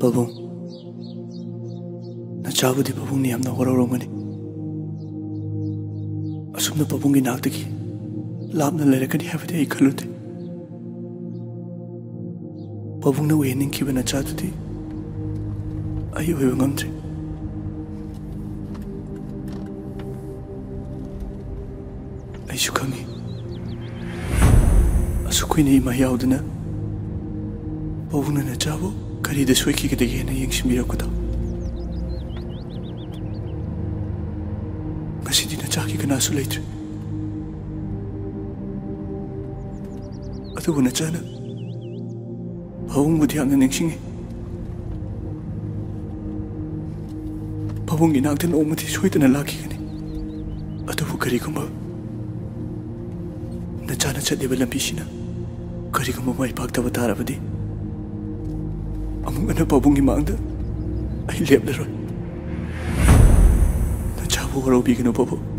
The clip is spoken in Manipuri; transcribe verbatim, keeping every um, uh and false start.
ꯄꯥꯕꯨꯡ, ꯅꯆꯥꯕꯨꯗꯤ ꯄꯥꯕꯨꯡꯅ ꯌꯥꯝꯅ ꯋꯥꯔꯧꯔꯝꯒꯅꯤ꯫ ꯑꯁꯨꯝꯅ ꯄꯥꯕꯨꯡꯒꯤ ꯅꯥꯛꯇꯒꯤ ꯂꯥꯞꯅ ꯂꯩꯔꯛꯀꯅꯤ ꯍꯥꯏꯕꯗꯤ ꯑꯩ ꯈꯜꯂꯨꯗꯦ꯫ ꯄꯥꯕꯨꯡꯅ ꯑꯣꯏꯍꯟꯅꯤꯡꯈꯤꯕ ꯅꯆꯥꯗꯨꯗꯤ ꯑꯩ ꯑꯣꯏꯕ ꯉꯝꯗ꯭ꯔꯦ꯫ ꯑꯩꯁꯨ ꯈꯪꯉꯤ, ꯑꯁꯨꯛ ꯀꯨꯏꯅ ꯏꯃꯥ ꯌꯥꯎꯗꯅ ꯄꯥꯕꯨꯡꯅ ꯅꯆꯥꯕꯨ ꯀꯔꯤꯗ ꯁꯣꯏꯈꯤꯒꯗꯒꯦꯅ ꯌꯦꯡꯁꯤꯟꯕꯤꯔꯛꯄꯗꯣ꯫ ꯉꯁꯤꯗꯤ ꯅꯆꯥꯒꯤ ꯀꯅꯥꯁꯨ ꯂꯩꯇ꯭ꯔꯦ꯫ ꯑꯗꯨꯕꯨ ꯅꯆꯥꯅ ꯄꯥꯕꯨꯡꯕꯨꯗꯤ ꯌꯥꯝꯅ ꯅꯤꯡꯁꯤꯡꯉꯤ꯫ ꯄꯥꯕꯨꯡꯒꯤ ꯅꯥꯛꯇ ꯅꯣꯡꯃꯗꯤ ꯁꯣꯏꯗꯅ ꯂꯥꯛꯈꯤꯒꯅꯤ꯫ ꯑꯗꯨꯕꯨ ꯀꯔꯤꯒꯨꯝꯕ ꯅꯆꯥꯅ ꯆꯠꯂꯤꯕ ꯂꯝꯕꯤꯁꯤꯅ ꯀꯔꯤꯒꯨꯝꯕ ꯃꯥꯏ ꯄꯥꯛꯇꯕ ꯇꯥꯔꯕꯗꯤ, ꯑꯃꯨꯛ ꯍꯟꯅ ꯄꯥꯕꯨꯡꯒꯤ ꯃꯥꯡꯗ ꯑꯩ ꯂꯦꯞꯂꯔꯣꯏ꯫ ꯅꯆꯥꯕꯨ ꯋꯥꯔꯧꯕꯤꯒꯅꯨ ꯄꯥꯕꯨꯡ꯫